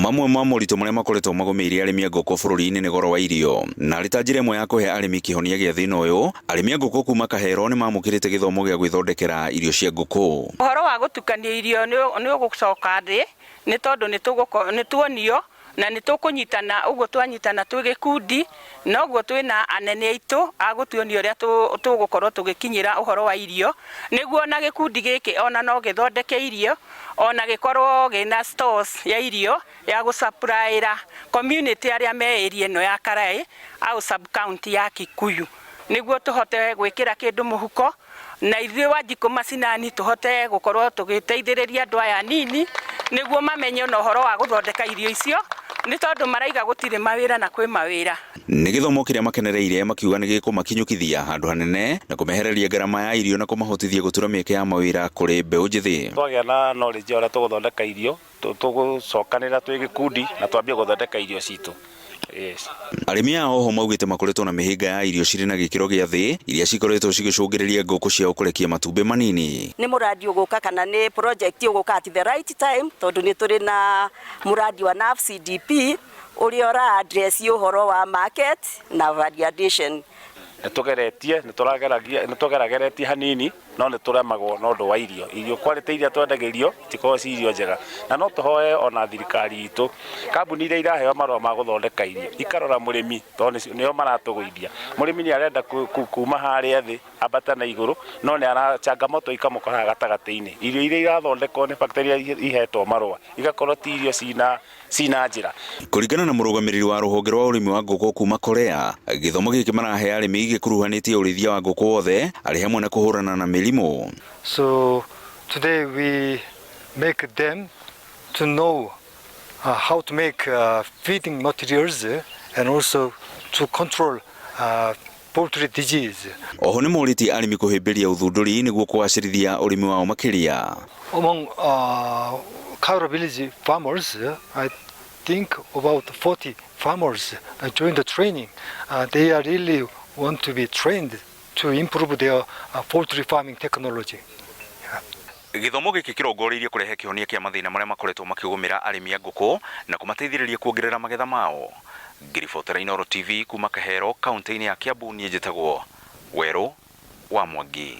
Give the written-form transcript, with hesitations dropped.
Mamwe ma moritũ marĩa makoretwo magũmĩire arĩmi a ngũkũ bũrũri-inĩ nĩ goro wa irio. Na arĩ ta njĩra ĩmwe ya kũhe arĩmi kĩhonia gĩa thĩna ũyũ, arĩmi a ngũkũ kuma Kahero nĩ mamũkĩrĩte gĩthomo gĩa gwĩthondekera irio cia ngũkũ. Ũhoro wa gũtukania irio nĩ ũgũcoka thĩ nĩ tondũ nĩ tuonio na nĩ tũkũnyitana ũguo twanyitana twĩ gĩkundi noguo twĩna anene aitũ a gũtuonia ũrĩa tũgũkorwo tũgĩkinyĩra ũhoro wa irio nĩguo ona gĩkundi gĩkĩ ona no gĩthondeke irio ona gĩkorwo gĩna stores ya irio ya gũsupplyĩra community arĩa me area ĩno ya Karaĩ au sub county ya Kikuyu nĩguo tũhote gwĩkĩra kĩndũ mũhuko na ithuĩ Wanjikũ Macinani tũhote gũkorwo tũgĩteithĩrĩria andũ aya anini nĩguo mamenye ona ũhoro wa gũthondeka irio icio nĩ tondũ maraiga gũtirĩ mawĩra na kwĩ mawĩra. Nĩ gĩthomo kĩrĩa makenereire makiuga nĩ gĩkũmakinyũkithia handũ hanene na kũmehereria ngarama ya irio na kũmahotithia gũtura mĩeke ya mawĩra kũrĩ mbeũ njĩthĩ. Twagĩa na knowledge ya ũrĩa tũgũthondeka irio, tũgũcokanĩrĩra twĩ gĩkundi na twambie gũthondeka irio citũ. Yes. Arĩmi aya oho maugĩte makoretwo na mĩhĩnga ya irio cirĩ na gĩkĩro gĩa thĩ iria cikoretwo cigĩcũngĩrĩria ngũkũ ciao kũrekia matumbĩ manini. Nĩ mũradi ũgũka kana nĩ project ũgũka at the right time tondũ nĩ tũrĩ na mũradi wa NAFCDP ũrĩa ũra address ũhoro wa market na value addition. Nĩ tũgeretie, nĩ tũrageragia, nĩ tũgerageretie hanini no nĩ tũremagwo nĩ ũndũ wa irio. Irio quality iria twendagĩrio itikoragwo ci irio njega. Na no tũhoe ona thirikari itũ, kambuni iria iraheo marũa ma gũthondeka irio ikarora mũrĩmi tondũ nĩo maratũgũithia. Mũrĩmi nĩ arenda kuma harĩa thĩ ambate na igũrũ no nĩ ara changamoto ikamũkora gatagatĩ-inĩ. Irio iria irathondekwo nĩ factory iria ihetwo marũa igakorwo ti irio cina cina njĩra. Kũringana na mũrũgamĩrĩri wa rũhonge rwa ũrĩmi wa ngũkũ kuma Korea, gĩthomo gĩkĩ marahe arĩmi gĩkuruhanĩtie ũrĩithia wa ngũkũ wothe arĩ hamwe na kũhũrana na mĩrimũ. So today we make them to know how to make feeding materials and also to control poultry disease. Oho nĩ morĩtie arĩmi kũhĩmbĩria ũthundũri nĩguo kũgacĩrithia ũrĩmi wao makĩria. Among Kaura village farmers, I think about 40 farmers joined the training. They are really want to be trained to improve their poultry farming technology. Gĩthomo gĩkĩ kĩrongoreirie kũrehe kĩhonia kĩa mathĩna marĩa makoretwo makĩgũmĩra arĩmi a ngũkũ na kũmateithĩrĩria kuongerera magetha mao. Ngĩribotera Inooro TV kuma Kahero, kaunti-inĩ ya Kiambu, niĩ njĩtagwo Werũ wa Mwangi.